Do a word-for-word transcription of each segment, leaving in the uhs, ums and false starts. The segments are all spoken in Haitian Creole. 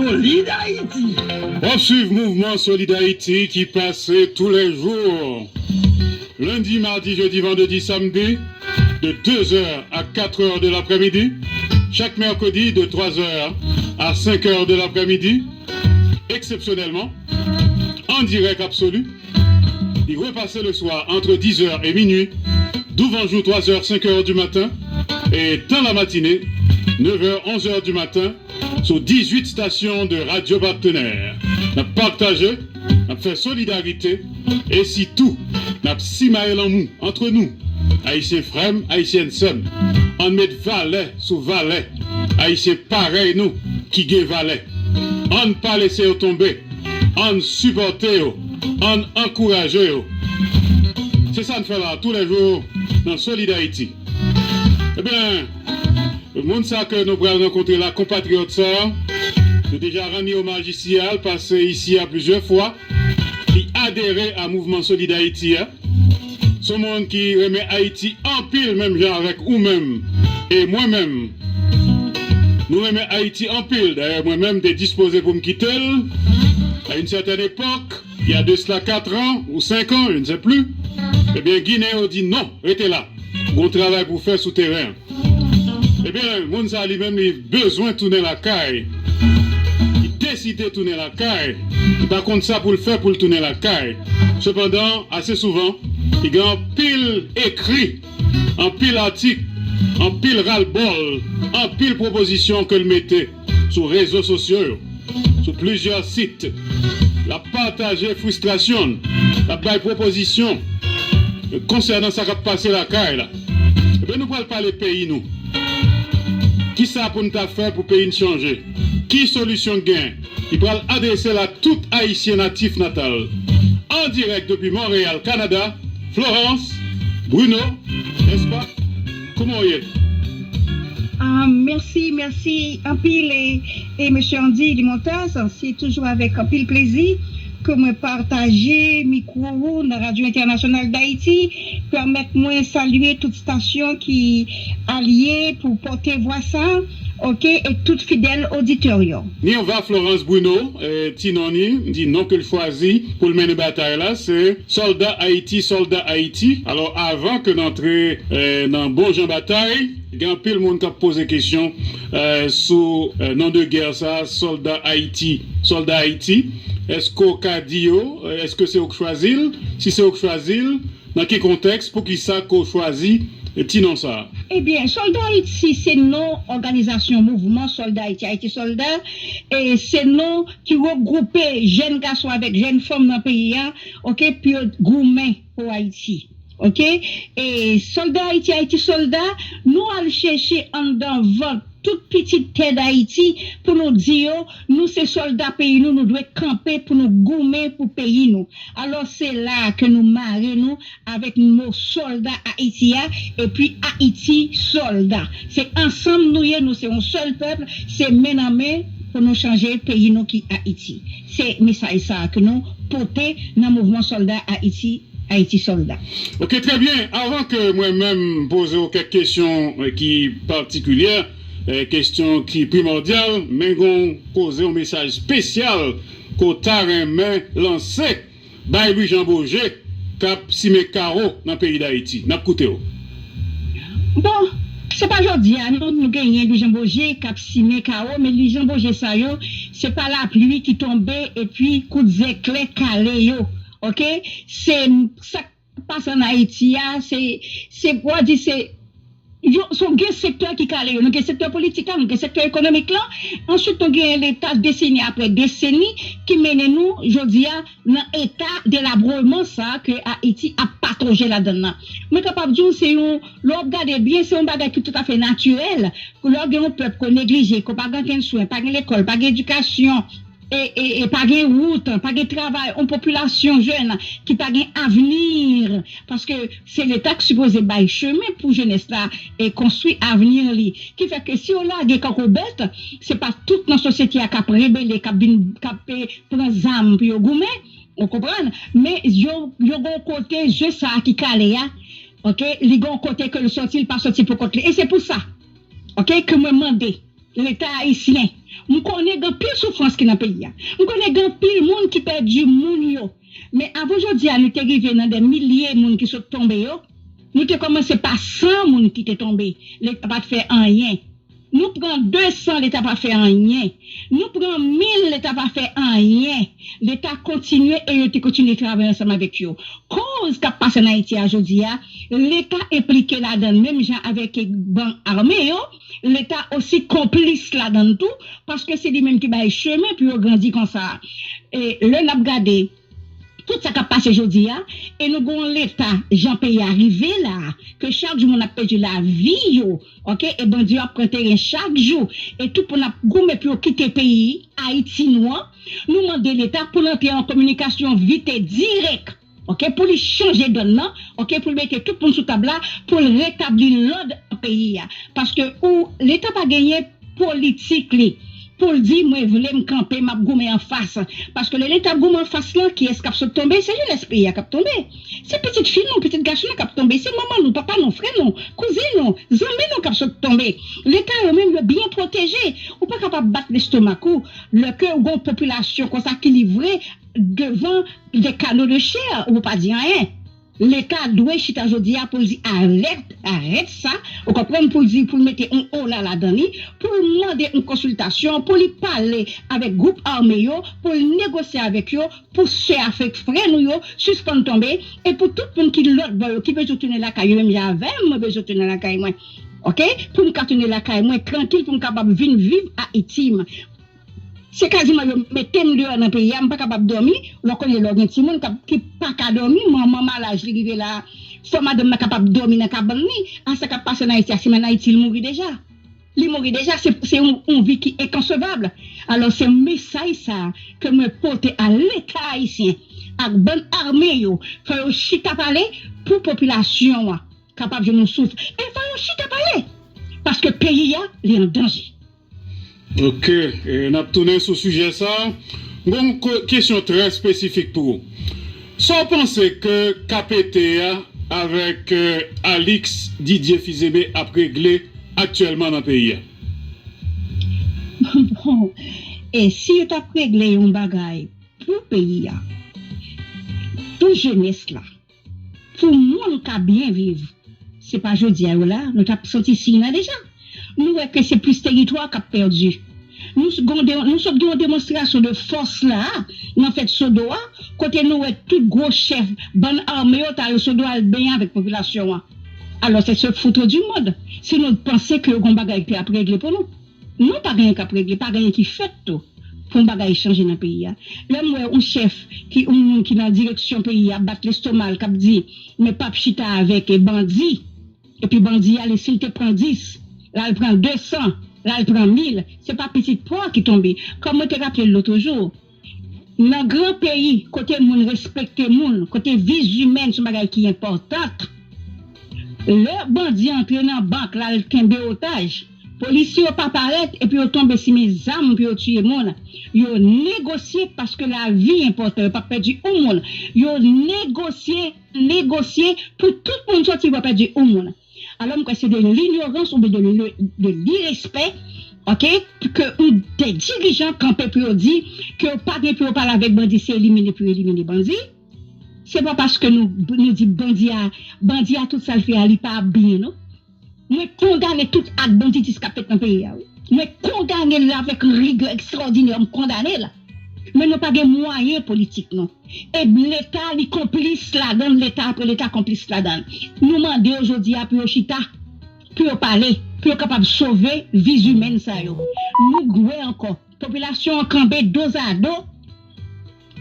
Solid Haïti. W ap swiv mouvman Solid Haïti ki pase tou lè jou. Lendi, madi, jedi, vandredi, samdi, de deux heures à quatre heures de l'après-midi. Chaque mercredi, de trois heures à cinq heures de l'après-midi. Exceptionnellement, en direct absolu. Il repasse le soir entre dix heures et minuit, douvan jou trois heures, cinq heures du matin, et dans la matinée, neuf heures, onze heures du matin, sou dizuit stasyon de radyo patnè. N ap pataje, n ap fè solidarite, e sitou, n ap simaye lanmou antre nou. Ayisyen frè m, Ayisyèn sè m, ann met valè sou valè. Ayisyen parèy nou ki gen valè. Ann pa lese yo tonbe. Ann sipòte yo. Ann ankouraje yo. Se sa n fè la tou lè jou nan Solid Haïti. Ebyen, moun sa ke nou pral rankontre la, konpatriyòt sa, nou deja rann li omaj isi a, l pase isi a plizyè fwa, li adere a mouvman Solid Haïti a. Se yon moun ki renmen Ayiti anpil, menm jan avèk ou menm e mwen menm. Nou renmen Ayiti anpil. Dayè, mwen menm, m te dispoze pou m kite l à une certaine époque, il y a de cela quatre ans ou cinq ans, je ne sais plus. Ebyen, Ginen yo di non, rete la. Gon travay pou fè sou teren an. Ebyen, moun sa li menm, li bezwen tounen lakay. Li deside tounen lakay. Li pa konn sa pou l fè pou l tounen lakay. Sepandan, ase souvan, li gen anpil ekri, anpil atik, anpil ralbòl, anpil pwopozisyon ke l mete sou rezo sosyo yo, sou plizyè sit. L ap pataje fristrasyon l, l ap bay pwopozisyon konsènan sa k ap pase lakay la. Ebyen, nou pral pale peyi nou. Kisa pou n ta fè pou peyi n chanje? Ki solisyon k gen? Li pral adrese l a tout Ayisyen natif natal. An dirèk depi Monreyal, Kanada, Florence, Bruno, nèspa? Kòman w ye? Ah, mèsi, mèsi anpil e, e mesye Andy Limontaz, se toujou avèk anpil plezi ke mwen pataje mikwo ou nan Radyo Entènasyonal Dayiti. Pèmèt mwen salye tout stasyon ki alye pou pòte vwa sa, oke, e tout fidèl oditè yo. Nirva Florence Bruno, eh, ti non ni, di non ke l chwazi pou l mennen batay la, se Sòlda Ayiti, Sòlda Ayiti. Alò, avan ke n antre, eh, nan bon jan batay, gen anpil moun k ap poze kesyon, eh, sou, eh, non de gè sa, Sòlda Ayiti, Sòlda Ayiti. Èske w ka di yo, eh, èske se ou k chwazi l? Si se ou k chwazi l, nan ki kontèks, poukisa ke w chwazi, eh, ti non sa a? Ebyen, Sòlda Ayiti se non òganizasyon mouvman Sòlda Ayiti, Ayiti Sòlda, e se non ki regwoupe jèn gason avèk jèn fanm nan peyi a, oke, pou yo goumen pou Ayiti. Oke? E Sòlda Ayiti, Ayiti Sòlda, nou al chèche anndan vant tout pitit tè Dayiti pou nou di yo, nou se sòlda peyi nou, nou dwe kanpe pou nou goumen pou peyi nou. Alò, se la ke nou mare nou avèk mo sòlda Ayiti a, epi Ayiti sòlda. Se ansanm nou ye, nou se yon sèl pèp, se men nan men pou nou chanje peyi nou ki Ayiti. Se mesaj sa a ke nou pote nan mouvman sòlda Ayiti, Ayiti sòlda. Ok, trè byen. Avan ke mwen menm poze w kèk kesyon, eh, ki patikilyè, eh, kesyon ki primòdyal, men gon poze yon mesaj espesyal ke w ta renmen lanse bay Louis Jean Beaugé k ap simen kawo nan peyi Dayiti. N ap koute w. Bon, se pa jodi a non nou genyen Louis Jean Beaugé k ap simen kawo, men Louis Jean Beaugé sa yo, se pa lapli ki tonbe epi kout zèklè kale yo, oke? Se sa k pase ann Ayiti a, se, se, w a di se yo, se, gen sektè ki kale yo. Nou gen sektè politik la, nou gen sektè ekonomik la. Answit, nou gen Leta, deseni apre deseni, ki mennen nou, jodi a, nan eta delabrèman sa a ke Ayiti ap patoje ladan l lan. Mwen kapab di w, se yon, lè w ap gade byen, se yon bagay ki toutafè natirèl. Lè w gen yon pèp ke w neglije, ke w pa gen okenn swen, pa gen lekòl, pa gen edikasyon, e, e, e pa gen wout, pa gen travay, yon popilasyon jèn ki pa gen avni, paske se Leta k sipoze bay chemen pou jenès la e konstwi avni li. Ki fè ke si yo lage kòkobèt, se pa tout nan sosyete a k ap rebele, k ap vin, k ap, e, pran zam pou yo goumen, ou konprann? Men yo, yo gen yon kote je sa a ki kale a, oke? Li gen yon kote ke l sòti, li pa sòti pou kont li. E se pou sa, oke, ke mwen mande Leta ayisyen, M konnen gen anpil soufrans ki nan peyi a. M konnen gen anpil moun ki pèdi moun yo. Men avan jodi a, nou te rive nan de milye moun ki sot tonbe yo. Nou te kòmanse pa san moun ki te tonbe. Leta pa t fè anyen. Nou pran de san, Leta pa fè anyen. Nou pran mil, Leta pa fè anyen. Leta kontinye e yo te kontinye travay ansanm avèk yo. Koz k ap pase ann Ayiti a jodi a, Leta enplike ladan l menm jan avèk bann ame yo. Leta osi konplis ladan l tou, paske se li menm ki bay chemen pou yo grandi konsa. E lè n ap gade tout sa k ap pase jodi a, e nou gen yon Leta, jan peyi a rive la a, ke chak jou moun ap pèdi lavi yo, oke, e bandi yo ap pran teren chak jou, e tout moun ap goumen pou yo kite peyi Ayiti nou an, nou mande Leta pou l antre an kominikasyon vit e dirèk, oke, pou li chanje dòn nan, oke, pou l mete tout moun sou tab la, pou l retabli lòd nan peyi a. Paske ou, Leta pa genyen politik li pou l di, "Mwen vle m kanpe, m ap goumen anfas." Paske lè Leta ap goumen anfas lan, kiyès k ap sot tonbe? Se jenès peyi a k ap tonbe. Se pitit fi nou, pitit gason nou k ap tonbe. Se manman nou, papa nou, frè nou, kouzin nou, zanmi nou k ap sot tonbe. Leta yo menm, yo byen pwoteje. Ou pa kapab bat lestomak ou lè ke ou gen yon popilasyon konsa ki livre devan de kano de chè, ou pa di anyen. Leta dwe chita jodi a pou l di arèt, arèt sa, ou konprann, pou l di, pou l mete yon ola ladan li, pou l mande yon konsiltasyon, pou li pale avèk gwoup ame yo, pou l negosye avèk yo, pou sè avèk frè nou yo sispann tonbe, e pou tout moun ki lòt bò yo, ki bezwen tounen lakay yo, menm jan avè m, mwen bezwen tounen lakay mwen. Oke? Pou m ka tounen lakay mwen trankil, pou m kapab vin viv Ayiti m. Se kaziman yo mete m deyò nan peyi a, m pa kapab dòmi. Lè w konnen lè w gen timoun k ap, ki pa ka dòmi, manman malaj li rive la, fò madanm nan kapab dòmi nan kabann li. A sa k ap pase ann Ayiti a, si m ann Ayiti, li mouri deja. Li mouri deja, se, se yon, yon vi ki enkonsevab. Alò, se mesaj sa a ke mwen pote a Leta ayisyen ak bann ame yo, fò yo chita pale pou popilasyon an kapab jwenn yon souf. E fò yo chita pale, paske peyi a, li an danje. Ok, e n ap tounen sou sijè sa. M gen yon kesyon trè espesifik pou ou. Sa w panse ke K P T a avèk Alix Didier Fils-Aimé ap regle aktyèlman nan peyi a? Bon, e si yo t ap regle yon bagay pou peyi a, pou jenès la, pou moun ka byen viv, se pa jodi a yo la, nou t ap santi siy nan deja. Nou wè ke se plis teritwa k ap pèdi. Nou s- gon de- nou sot gen yon demonstrasyon de fòs la a, nan fèt Sodo a, kote nou wè tout gwo chèf bann ame yo t al Sodo al benyen avèk popilasyon an. Alò, se se foutre du monde. Si nou panse ke yo gon bagay ki ap regle pou nou. Non, pa gen anyen k ap regle, pa gen anyen ki fèt tou pou yon bagay chanje nan peyi a. Lè m wè yon chèf ki yon moun ki nan direksyon peyi a bat lestomal k ap di, men p ap chita avèk bandi, epi bandi a li si l te pran dis, l al pran de san, l al pran mil, se pa pitit pwa ki tonbe. Kòm mwen te raple l lotrejou, nan gran peyi kote moun respekte moun, kote vi zimèn se yon bagay ki enpòtan, lè bandi antre nan bank l al kenbe otaj, polisye yo pa parèt epi yo tonbe si men zam pou yo tiye moun. Yo negosye paske lavi enpòtan, yo p ap pèdi yon moun. Yo negosye, negosye pou tout moun soti, yo p ap pèdi yon moun. Alò m kwè se de linyorans oubyen de, de, de lirespè, oke, ke yon de dirijan kanpe pou yo di ke yo pa gen pou yo pale avèk bandi, se elimine pou yo elimine bandi. Se pa paske nou, nou di bandi a, bandi a tout sa l fè a, li pa ap byen non. Mwen kondane tout ak banditis k ap fèt nan peyi a wi. Mwen kondane l avèk rigè ekstwòdinè, m kondane l. Men nou pa gen mwayen politik non. E Leta li konplis ladan l, Leta apre Leta konplis ladan l. Nou mande yo jodi a pou yo chita, pou yo pale, pou yo kapab sove vi zimèn sa yo. Nou wè ankò, popilasyon an kanbe dozado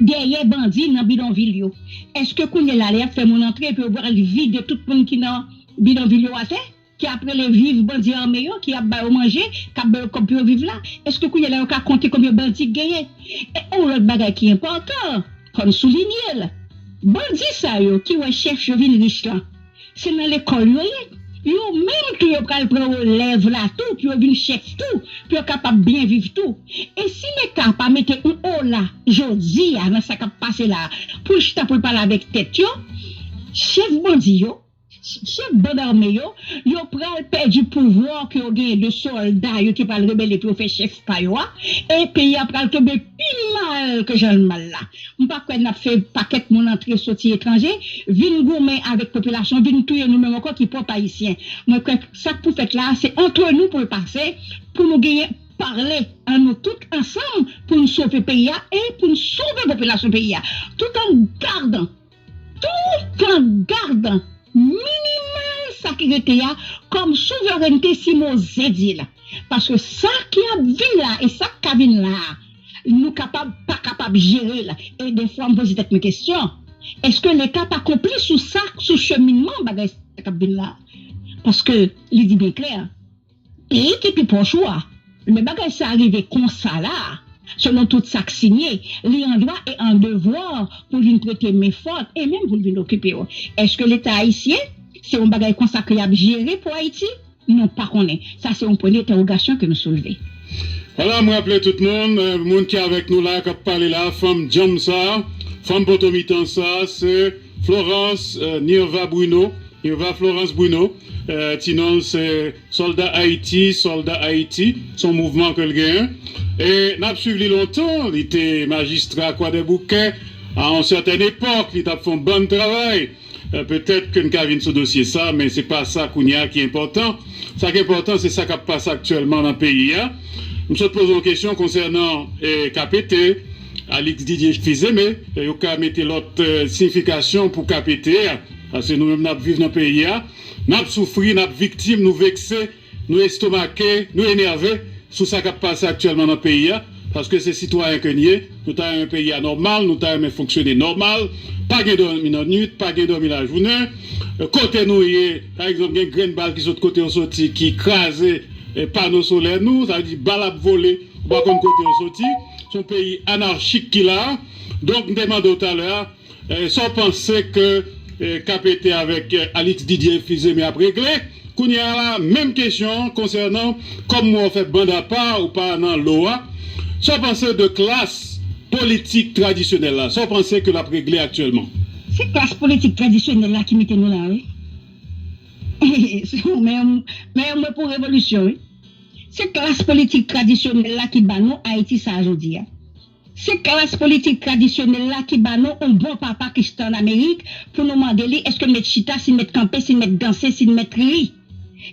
dèyè bandi nan bidonvil yo. Èske kounye la lè y ap fè moun antre epi yo pral vide tout moun ki nan bidonvil yo atè, ki ap rele viv bandi ame yo, ki ap ba yo manje, k ap ba yo kòb pou yo viv la? Èske kounye la yo ka konte konbyen bandi k genyen? E yon lòt bagay ki enpòtan, fò n soulinye l, bandi sa yo ki wè chèf yo vin rich lan, se nan lekòl yo ye. Yo menm tou yo pral pran relèv la tou pou yo vin chèf tou, pou yo kapab byen viv tou. E si Leta pa mete yon ola jodi a nan sa k ap pase la a, pou l chita pou l pale avèk tèt yo, chèf bandi yo, chèf band ame yo, yo pral pèdi pouvwa ke yo genyen de sòlda yo ki pral rebele pou yo fè chèf pa yo a, e peyi a pral tonbe pi mal ke jan l mal la. M pa kwè n ap fè pakèt moun antre soti etranje, vin goumen avèk popilasyon, vin touye nou menm ankò ki pwòp Ayisyen. Mwen kwè sa k pou fèt la a, se antre nou pou l pase, pou nou genyen pale an nou tout ansanm pou n sove peyi a e pou n sove popilasyon peyi a. Tout an gadan, tout an gadan minimal sa ki rete a kòm souverènte si m oze di l. Paske sa ki ap vin la e sa k ka vin la a, nou kapab pa kapab jere l. E defwa m poze tèt mwen kesyon, èske Leta pa konplis sou sa, sou cheminman bagay sa k ap vin la a? Paske li di byen klè, peyi ki pi pwòch ou a, lè bagay sa a rive konsa la a, selon tout sa k sinye, li an dwa e an devwa pou l vin prete men fòt e menm pou l vin okipe w. Èske Leta ayisyen, se yon bagay konsa ke y ap jere pou Ayiti? Nou pa konnen. Sa se yon pwen dentèwogasyon ke nou soulve. Vwala, m raple tout moun, euh, moun ki avèk nou la, k ap pale la, fanm djanm sa, fanm potomitan sa, se Florence euh, Nirva Bruno, Nirva Florence Bruno, euh, ti non l se Sòlda Ayiti, Sòlda Ayiti, se yon mouvman ke l genyen. E n ap swiv li lontan, li te majistra Kwadèboukè, a yon sètèn epòk, li t ap fè yon bann travay. Euh, petèt ke n ka vin sou dosye sa, men se pa sa kounye a ki enpòtan. Sa k enpòtan, se sa k ap pase aktyèlman nan peyi a. M sot poze yon kesyon konsènan eh, K P T, Alix Didier Fils-Aimé, eh, yo ka mete lòt eh, siyifikasyon pou K P T a. Paske nou menm n ap viv nan peyi a, n ap soufri, n ap viktim, nou vekse, nou estomake, nou enève sou sa k ap pase aktyèlman nan peyi a, paske se sitwayen ke n ye, nou ta renmen peyi a nòmal, nou ta renmen fonksyone nòmal, pa gen dòmi nan nwit, pa gen dòmi lajounen. Kote nou ye, pa egzanp, gen grenn bal ki sot kote yo soti, ki kraze eh, pano solè nou, sa vle di bal ap vole, ou pa konn kote yo soti. Se yon peyi anachik ki la. Donk, m te mande w talè a, Eh, sa w panse ke eh, K P T avèk eh, Alix Didier Fils-Aimé ap regle? Kounye a la, menm kesyon konsènan kòm mwen fè banda pa ou pa nan lo a. Sa w panse de klas politik tradisyonèl la? Sa w panse ke l ap regle aktyèlman? Se klas politik tradisyonèl la ki mete nou la, wi. Men men mwen pou revolisyon, wi. Se klas politik tradisyonèl la ki ba nou Ayiti sa a jodi a. Se klas politik tradisyonèl la ki ba nou yon bon papa ki chita ann Amerik pou nou mande li èske l mèt chita, si l mèt kanpe, si l mèt danse, si l mèt ri.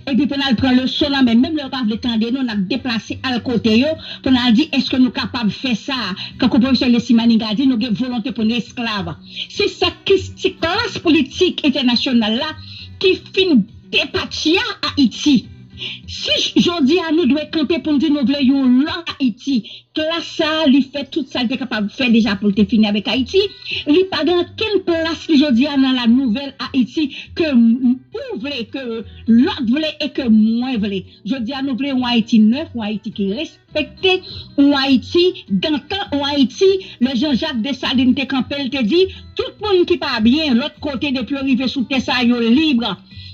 Epi pou n al pran leson nan men menm lè yo pa vle tande nou, n ap deplase al kote yo pou n al di èske nou kapab fè sa. Kankou pwofesè Leslie Manning a di, nou gen volonte pou nou esklav. Se sa ki se klas politik entènasyonal la ki fin depatya Ayiti. Si jodi a nou dwe kanpe pou n di nou vle yon lòt Ayiti, klas sa a li fè tout sa l te kapab fè deja pou l te fini avèk Ayiti. Li pa gen okenn plas li jodi a nan la nouvèl Ayiti ke ou vle, ke lòt vle e ke mwen vle. Jodi a nou vle yon Ayiti nèf, yon Ayiti ki respekte, yon Ayiti dantan, yon Ayiti lè Jean Jacques Dessalines te kanpe l te di tout moun ki pa byen lòt kote depi yo rive sou tè sa a yo lib.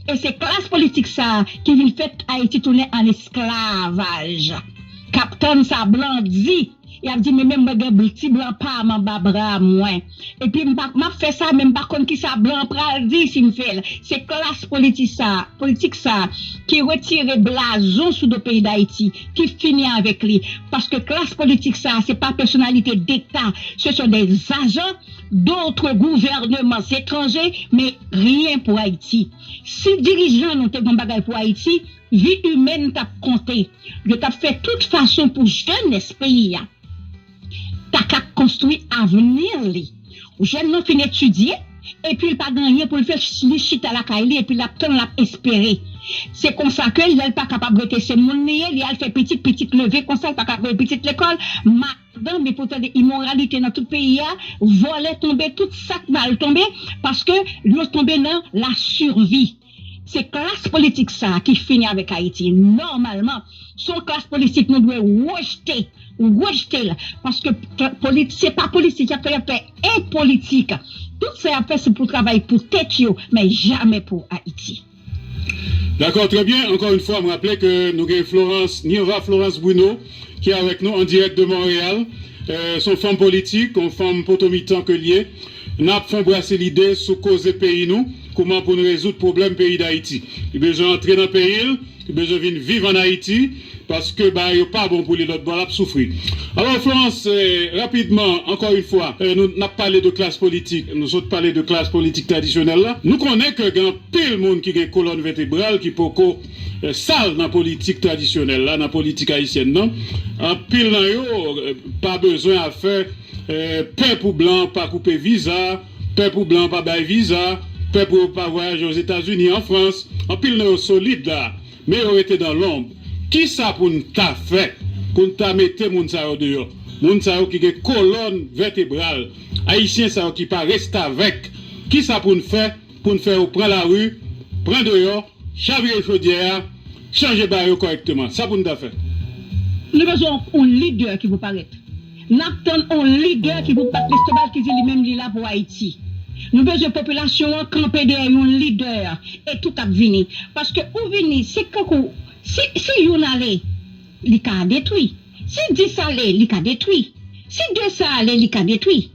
E se klas politik sa a ki vin fè Ayiti tounen ann esklavaj. K ap tann sa blan di. Y ap di men menm mwen gen ti blan pa m anba bra mwen. Epi m pa m ap fè sa men m pa konn kisa blan an pral di si m fè l. Se klas politik sa, politik sa ki retire blazon sou do peyi Dayiti, ki fini avèk li. Paske klas politik sa se pa pèsonalite deta, ce sont des agents d'autres gouvernements étrangers, mais rien pour Haïti. Si dirijan nou te gen bagay pou Ayiti, vi imèn t ap konte. Yo t ap fè tout fason pou jenès peyi a ta ka konstwi avni li. Jèn nan fin etidye, epi l pa gen anyen pou l fè, li chita lakay li epi l ap tann, l ap espere. Se konsa ke lè l pa kapab rete se moun li ye, li al fè pitit, pitit leve konsa, l pa ka voye pitit lekòl, madanm, epi w tande imoralite nan tout peyi a, vòlè tonbe, tout sa k mal tonbe, paske yo tonbe nan la survie. Se klas politik sa a ki fini avèk Ayiti. Nòmalman, se yon klas politik nou dwe rejte, rejte l. Paske se pa politik y ap fè, y ap fè enpolitik. Tout sa y ap fè se pou travay pou tèt yo, men jamè pou Ayiti. Dakò, trè byen. Ankò yon fwa, m raple ke nou gen Florence, Nirva Florence Bruno, ki avèk nou an dirèk de Monreyal. Euh, se yon fanm politik, yon fanm potomitan ke l ye. N ap fè yon brase lide sou koze peyi nou. kòman pou n rezoud pwoblèm peyi Dayiti. Li bezwen antre nan peyi l, li bezwen vin viv ann Ayiti, paske bagay yo pa bon pou li lòt bò, l ap soufri. Alò, Florence, eh, rapidman, ankò yon fwa, eh, nou n ap pale de klas politik, nou sot pale de klas politik tradisyonèl la. Nou konnen ke gen anpil moun ki gen kolòn vètebral ki poko, eh, sal nan politik tradisyonèl la, nan politik ayisyèn nan. Anpil nan yo, eh, pa bezwen afè, eh, pè pou blan pa koupe viza, pè pou blan pa bay viza, pè pou yo pa vwayaje Ozetazini, an Frans. Anpil nan yo solid la, men yo rete dan lonb. Kisa pou n ta fè pou n ta mete moun sa yo deyò? Moun sa yo ki gen kolòn vètebral, ayisyen sa yo ki pa restavèk, kisa pou n fè pou n fè yo pran lari, pran deyò, chavire chodyè a, chanje bagay yo kòrèkteman? Sa pou n ta fè. Nou bezwen yon lidè ki pou parèt. N ap tann yon lidè ki pou bat lestomak, ki di li menm li la pou Ayiti. Nou bezwen popilasyon an kanpe dèyè yon lidè e tout ap vini. Paske ou vini, se kankou, si, si youn ale, li ka detwi. Si dis ale, li ka detwi. Si de san ale, li ka detwi.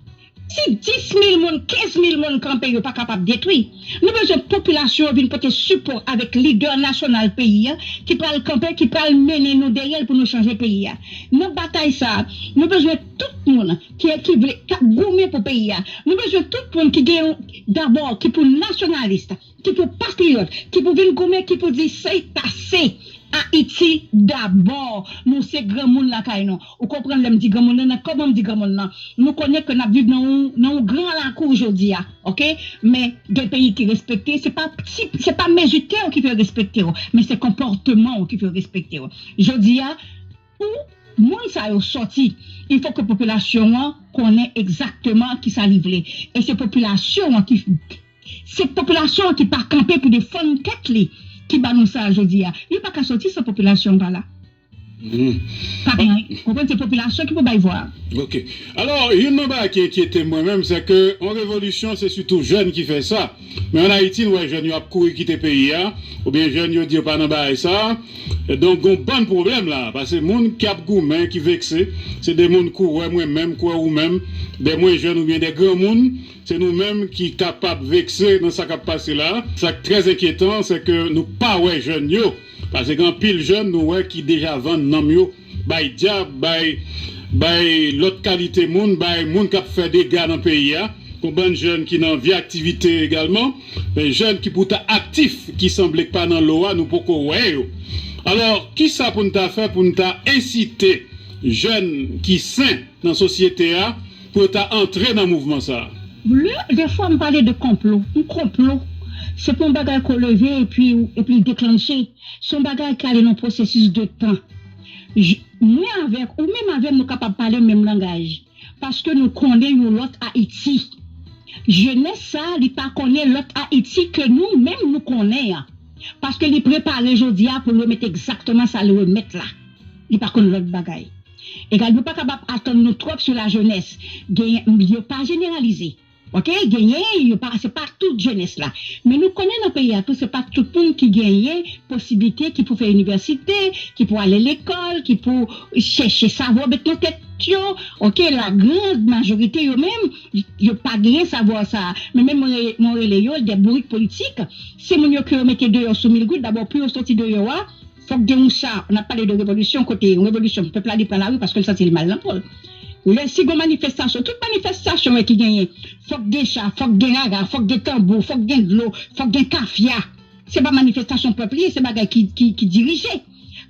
Si dis mil moun, kenz mil moun kanpe, yo pa kapab detwi. Nou bezwen popilasyon an vin pote sipò avèk lidè nasyonal peyi a ki pral kanpe, ki pral mennen nou dèyè l pou nou chanje peyi a. Nan batay sa a, nou bezwen tout moun ki, ki vle, k ap goumen pou peyi a. Nou bezwen tout moun ki gen yon, dabò, ki pou nasyonalis, ki pou patriyòt, ki pou vin goumen, ki pou di se ase. Ayiti dabò. Nou se granmoun lakay nou. Ou konprann lè m di granmoun nan, nan kòman m di granmoun nan. Nou konnen ke n ap viv nan yon, nan yon gran lakou jodi a, oke? Men gen peyi ki respekte, se pa ti, se pa mezi tè w ki fè yo respekte w, men se konpòteman w ki fè yo respekte w. Jodi a, pou moun sa yo sòti, il fò ke popilasyon an konnen egzakteman kisa li vle. E se popilasyon an ki, se popilasyon an ki pa kanpe pou defann tèt li ki ba nou sa a jodi a. Li pa ka sòti san popilasyon an pa la. Pa gen, konprann, se popilasyon ki pou bay vwa a. Ok. Alò, youn nan bagay ki enkyete m mwen menm, se ke yon revolisyon, se sitou jèn ki fè sa. Men ann Ayiti, n wè jèn yo ap kouri kite peyi a, oubyen jèn yo di yo pa nan bagay sa a. Donk, gon bann pwoblèm la, paske moun k ap goumen, ki vekse, se de moun kou wè mwen menm, kou wè ou menm, de mwen jèn oubyen de granmoun, se nou menm ki kapab vekse nan sa k ap pase la. Sa k trè enkyetan, se ke nou pa wè jèn yo. Paske gen anpil jèn nou wè ki deja vann nanm yo bay dyab, bay, bay lòt kalite moun, bay moun k ap fè dega nan peyi a. Gon bann jèn ki nan vye aktivite egalman, men jèn ki pou ta aktif, ki sanble k pa nan lo a, nou poko wè yo. Alò, kisa pou n ta fè pou n ta ensite jèn ki sen nan sosyete a pou yo ta antre nan mouvman sa a? Lè, defwa m pale de konplo, yon konplo, se pa yon bagay ke w leve epi, epi l deklanche. Se yon bagay ki ale nan pwosesis de tan. J-, mwen avèk, ou menm avè m, nou kapab pale menm langaj. Paske nou konnen yon lòt Ayiti. Jenès sa a, li pa konnen lòt Ayiti ke nou menm nou konnen an. Paske li prepare jodi a pou l remèt egzakteman sa l remèt la. Li pa konn lòt bagay. Egal, nou pa kapab atann nou twòp sou lajenès. Genyen, yo pa jeneralize. Oke, genyen, yo pa, se pa tout jenès la. Men nou konnen nan peyi a tou, se pa tout moun ki genyen posiblite, ki pou fè inivèsite, ki pou ale lekòl, ki pou chèche savwa, met nan tèt yo. Oke, la grande majorité, yo menm, yo pa genyen savwa sa a. Men menm mwen re-, mwen rele yo de bourik politik. Se moun yo ke yo mete deyò sou mil goud, dabò pou yo soti deyò a, fòk gen yon cha, n ap pale de revolisyon, kote yon revolisyon, pèp la li pran lari paske l santi l mal nan po l. Lè si gon manifestasyon, tout manifestasyon wè ki genyen, fòk gen cha, fòk gen rara, fòk gen tanbou, fòk gen dlo, fòk gen tafya. Se pa manifestasyon pèp li ye, se bagay ki, ki, ki dirije.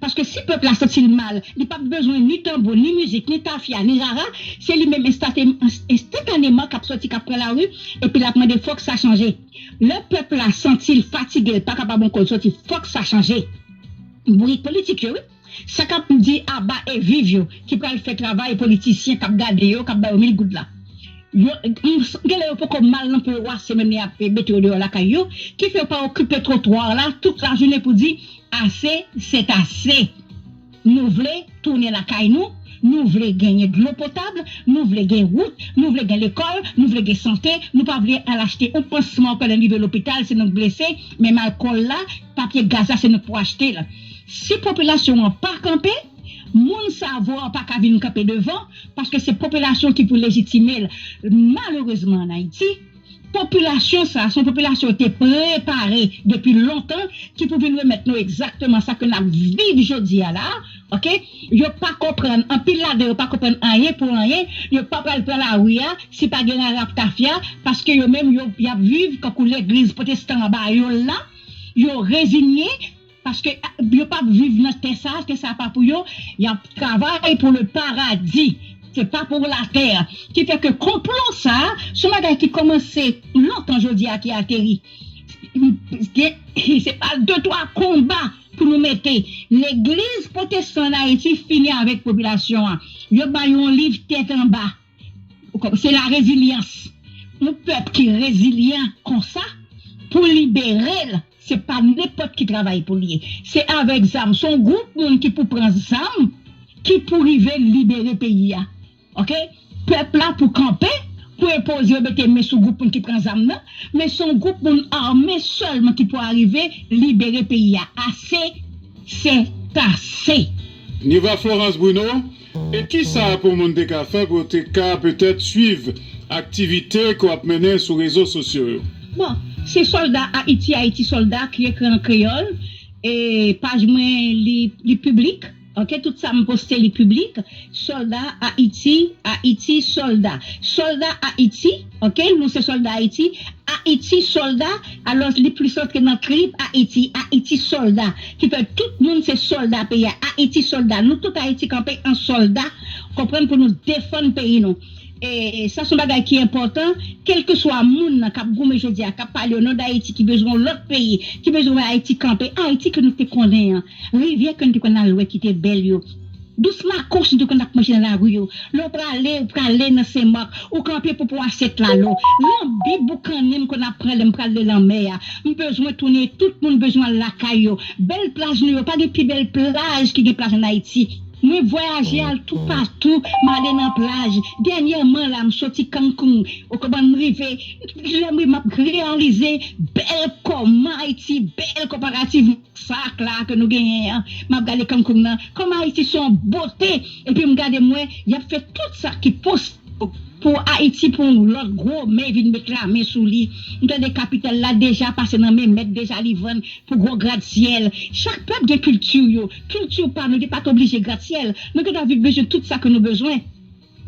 Paske si pèp la santi l mal, li p ap bezwen ni tanbou, ni mizik, ni tafya, ni rara, se li menm enstante-, enstantaneman k ap soti, k ap pran lari, epi l ap mande fòk sa chanje. Lè pèp la santi l fatige, l pa kapab ankò, l soti, fòk sa chanje. Bourik politik yo, wi. Sa k ap di aba e viv yo, ki pral fè travay politisyen k ap gade yo, k ap ba yo mil goud la. Yo, m, genlè yo poko mal nan po yo a, se menm li ap mete yo deyò lakay yo, ki fè yo pa okipe twotwa la tout lajounen pou di, ase, se ase. Nou vle tounen lakay nou, nou vle genyen dlo potab, nou vle gen wout, nou vle gen lekòl, nou vle gen sante, nou pa vle al achte yon pansman pou lè n rive lopital, se nou k blese, menm alkòl la, papye gaz la, se nou k pou achte l. Si popilasyon an pa kanpe, moun sa a vwa pa ka vin kanpe devan, paske se popilasyon ki pou lejitime l. Malerezman, ann Ayiti, Popilasyon sa, se yon popilasyon yo te prepare depi lontan, ki pou vin remèt nou egzakteman sa ke n ap viv jodi a la, oke? Yo pa konprann, anpil ladan yo pa konprann anyen pou anyen, yo pa pral pran lari a si pa gen rara ak tafya, paske yo menm yo, y ap viv kankou legliz pwotestan an ba yo la, yo rezinye, paske yo p ap viv nan tè sa, tè sa pa pou yo, y ap travay pou le paradi, se pa pou latè. Ki fè ke konplo sa, se yon bagay ki kòmanse lontan jodi a ki ateri. Gen, se pa de twa konba pou nou mete. Legliz pwotestan an Ayiti fini avèk popilasyon an. Yo ba yo yon liv tèt anba. Se la rezilyans. Yon pèp ki rezilyan konsa, pou libere l, se pa nenpòt ki travay pou l ye. Se avèk zam. Se yon gwoup moun ki pou pran zam, ki pou rive libere peyi a. Oke? Pèp la pou kanpe, pou enpoze yo mete men sou gwoup moun ki pran zam nan, men se yon gwoup moun ame sèlman ki pou arive libere peyi a. Ase, se ase. Niva Florence Bruno, e kisa pou moun te ka fè pou yo te ka petèt swiv aktivite ke w ap mennen sou rezo sosyo yo? Bon, se Sòlda Ayiti, Ayiti Sòlda ki ekri an kreyòl, e paj mwen li, li piblik. Oke, tout sa m poste li piblik. Sòlda Ayiti, Ayiti Sòlda. Sòlda Ayiti, oke, nou se sòlda Ayiti. Ayiti Sòlda, alò li plis antre nan trip Ayiti, Ayiti Sòlda. Ki fè tout moun se sòlda peyi a. Ayiti Sòlda. Nou tout Ayiti kanpe an sòlda. Konprann pou nou defann peyi nou. E sa se yon bagay ki enpòtan, kèlkeswa moun nan k ap goumen jodi a, k ap pale o non d Ayiti, ki bezwen yon lòt peyi, ki bezwen wè Ayiti kanpe, Ayiti ke nou te konnen an, rivyè ke nou te konn al wè ki te bèl yo, dous makos nou te konn ap manje nan lari yo, lè w prale, ou prale nan Senmak, ou kanpe pou pran asyèt lalo. Nan bib ou kannen m konn ap pran lè m prale lanmè a. M bezwen tounen, tout moun bezwen al lakay yo. Bèl plaj nou yo, pa gen pi bèl plaj ki gen plaj ann Ayiti. Mwen vwayaje al toupatou, m ale nan plaj. Dènyèman la, m soti Cancun, ou konprann, m rive, lè m rive, m ap reyalize bèl kòman Ayiti bèl konparativman sa k la ke nou genyen an. M ap gade Cancun nan, kòman Ayiti se yon bote, epi m gade m wè, y ap fè tout sa ki posib pou Ayiti, pou yon lòt gwo men vin met lamen sou li. M tande kapital la deja pase nan men mèt, deja li vann pou gwo gratsyèl. Chak pèp gen kilti yo. Kilti pa nou, li pa t oblije gratsyèl. Nou gendwa viv bezwen tout sa ke nou bezwen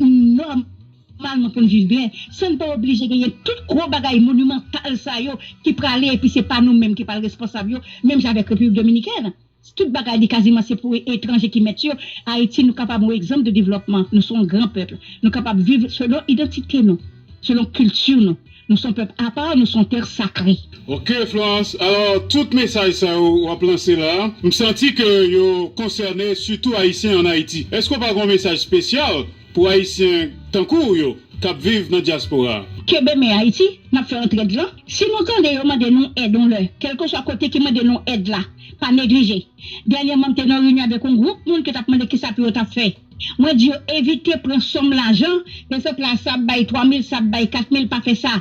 nòmalman pou n viv byen, san n pa oblije genyen tout gwo bagay monimantal sa yo ki prale, epi se pa nou menm ki pral responsab yo, menm jan avèk Repiblik Dominikèn. Tout bagay li kaziman se pou etranje ki mèt yo. Ayiti, nou kapab yon egzanp de devlòpman. Nou se yon gran pèp. Nou kapab viv selon idantite nou, selon kilti nou. Nou se yon pèp apa, nou se yon tè sakre. Ok, Florence. Alò, tout mesaj sa yo w ap lanse la, m santi ke yo konsène sitou Ayisyen ann Ayiti. Èske w pa gen yon mesaj espesyal pou Ayisyen tankou w yo k ap viv nan dyaspora a? Kenbe men Ayiti, n ap fè antrèd lan. Si nou tande yo mande nou èd yon lè, kèlkeswa kote ki mande nou èd la, pa neglije. Dènyèman, m te nan yon reyinyon avèk yon gwoup moun ki t ap mande kisa pou yo t ap fè. Mwen di yo evite pran sòm lajan, gen sant la sa ap bay twa mil, sa ap bay kat mil, pa fè sa.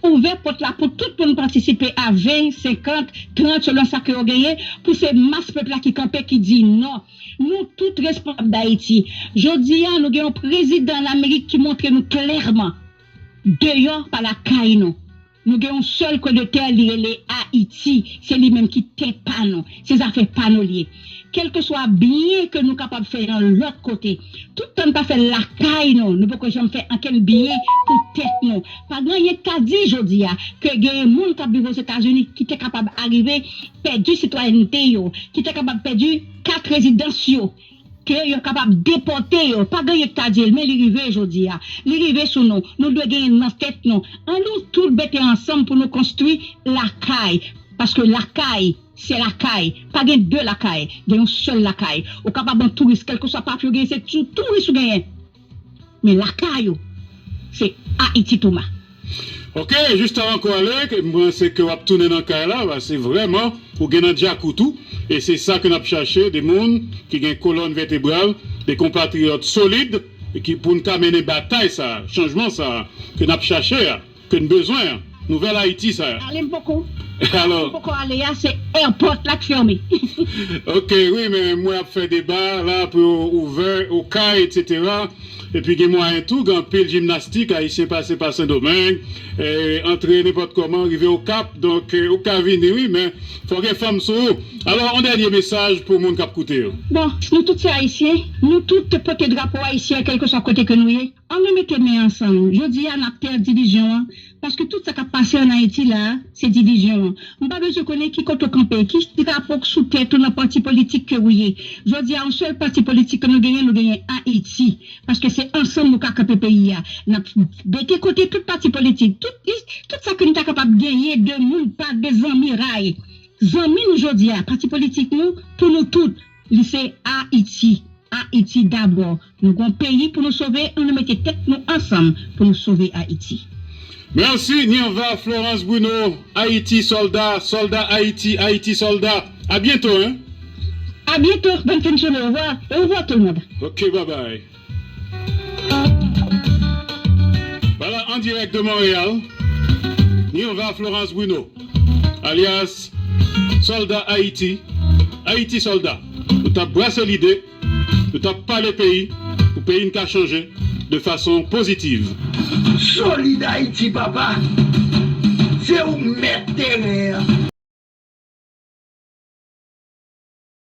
Ouvè pòt la pou tout moun patisipe a ven, senkant, trant, selon sa ke yo genyen, pou se mas pèp la ki kanpe, ki di non. Nou tout responsab d Ayiti. Jodi a, nou gen yon prezidan Lamerik ki montre nou klèman, deyò pa lakay nou. Nou gen yon sèl kwen de tè, li rele Ayiti. Se li menm ki tè pa nou. Se zafè pa nou l ye. Kèlkeswa byen ke nou kapab fè yon lòt kote, toutan n pa fè l lakay nou, nou poko janm fè ankenn byen pou tèt nou. Pa gen anyen k ka di jodi a ke genyen moun k ap viv Ozetazini ki te kapab arive pèdi sitwayènte yo, ki te kapab pèdi kat rezidans yo, ke yo kapab depòte yo, pa gen anyen k ta di l, men li rive jodi a. Li rive sou nou. Nou dwe genyen l nan tèt nou. An nou tout mete ansanm pou nou konstwi lakay. Paske lakay, se lakay. Pa gen de lakay. Gen yon sèl lakay. Ou kapab yon touris, kèlkeswa papye w genyen, se tou-, touris ou genyen. Men lakay ou, se Ayiti Touma. Ok, jis avan ke w ale, ke m panse ke w ap tounen nan kay la, paske vrèman, ou gen nan djakout ou, e se sa ke n ap chache, de moun ki gen kolòn vètebral, de konpatriyòt solid, e ki pou n ka mennen batay sa a, chanjman sa a, ke n ap chache a, ke n bezwen an, nouvèl Ayiti sa a. Ale m poko. Alò, poko ale a, se airport la k fèmen. Ok, wi, men mwen ap fè deba la pou yo ouvè Okay, etsetera. Epi gen mwayen tou, gen anpil jimnastik, Ayisyen pase pa Sendomeng, eh, antre nenpòt kòman, rive Okap. Donk, eh, ou ka vini, wi, men fò gen fanm sou ou. Alò, yon dènye mesaj pou moun k ap koute yo. Bon, nou tout se Ayisyen, nou tout pote drapo ayisyen, kèlkeswa kote ke nou ye. Ann nou mete men ansanm. Jodi a, n ap pèdi divizyon an, paske tout sa k ap pase ann Ayiti la a, se divizyon an. M pa bezwen konnen ki kote w kanpe, ki drapo k sou tèt ou nan pati politik ke ou ye. Jodi a, yon sèl pati politik ke nou genyen, nou genyen Ayiti. Paske se ansanm nou ka kanpe peyi a. N ap mete kote tout pati politik, tout, tout sa ke nou ta kapab genyen de moun pa, de zanmi ray. Zanmi nou jodi a, pati politik nou, pou nou tout, li se Ayiti. Ayiti dabò. Nou gon peyi pou nou sove, ann nou mete tèt nou ansanm pou nou sove Ayiti. Mèsi, Nirva Florence Bruno, Ayiti sòlda, sòlda Ayiti, Ayiti sòlda. A byento, hein? À bientôt, bonne fin de journée, au revoir, au revoir tout le monde. Ok, bye bye. Voilà, en direct de Montréal, Nirva Florence Bruno, alias Soldat Haïti, Haïti Soldat. Nou t ap brase lide, nou t ap pale peyi, pou peyi n ka chanje de fason pozitiv. Solid Haïti, papa, se ou k mèt teren an.